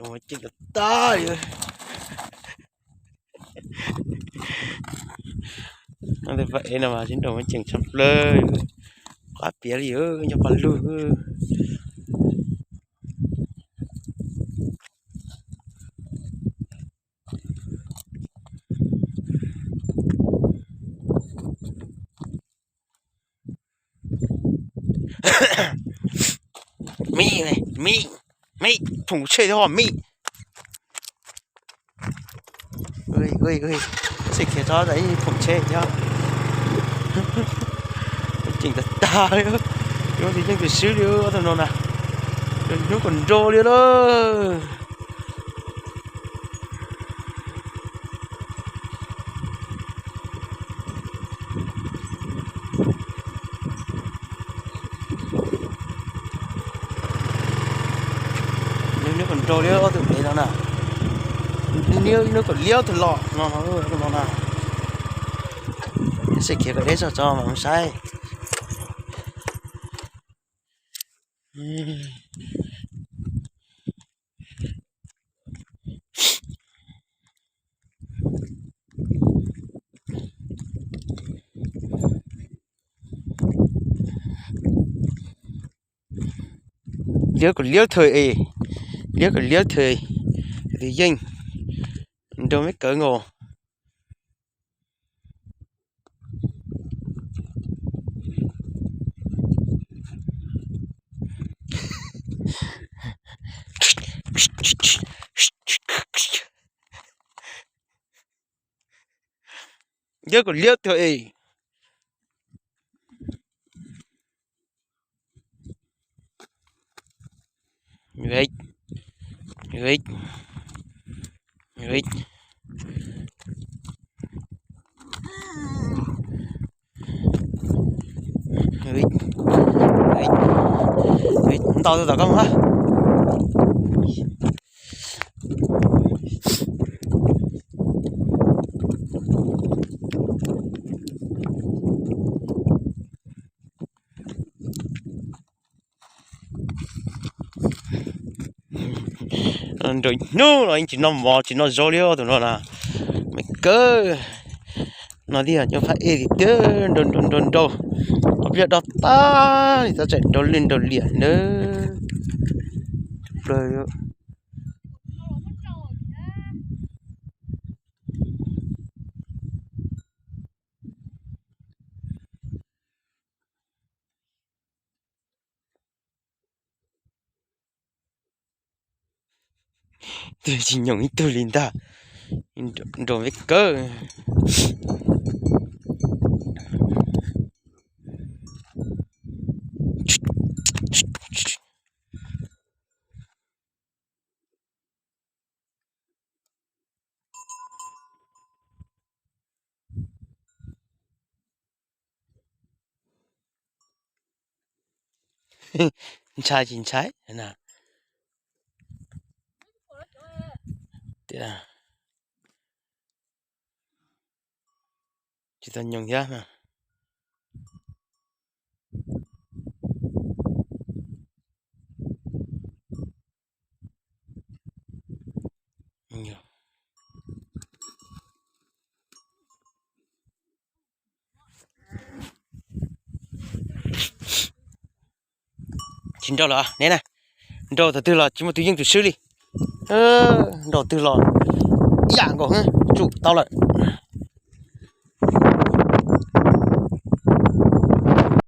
Nrau muaj ceem tag tag li. Vaj ev no mas sib nrau muaj ceem tshaj plaws, qab piav li nco paj lug. Mim, mim, mim, phoom tshej thiab mim. Txhij khiav tso, ib phoom tshej thiab. Ceem tag tag li. Yuav tus yeej tus swb li ob tug no na. Hnub kom nrau li lawm. Hnub kom nrau li ob tug pem no na. Hnub kom liab tug los no no na. Txhij khiav kom deb tso tso mas mus saib. Liab kom liab thawj es, liab kom liab thawj, tus yeej nrau me kawv nkaus. Liab kom liab tiag es. Ntaus tus tom koj mus. Nrau hnub los yeej tsis noj mov tsis noj zaub li tus no na. Me kawg no tiag, nyob phab ej tiag, nrau nrau nrau nrau, ob pliag dob tag li tab tseem nrau lwj nrau liam na. Twb tsis nyoos ib tug li ntag, nrau me kawg. Ntshai tsis ntshai na. Tsis tau nyoos thiab. Tsis nrau lawm ne na. Nrau thaum twg los tsis muaj tus yeej tus swb li. Nrau twg los ib yam nkaus, tsum tau lawm.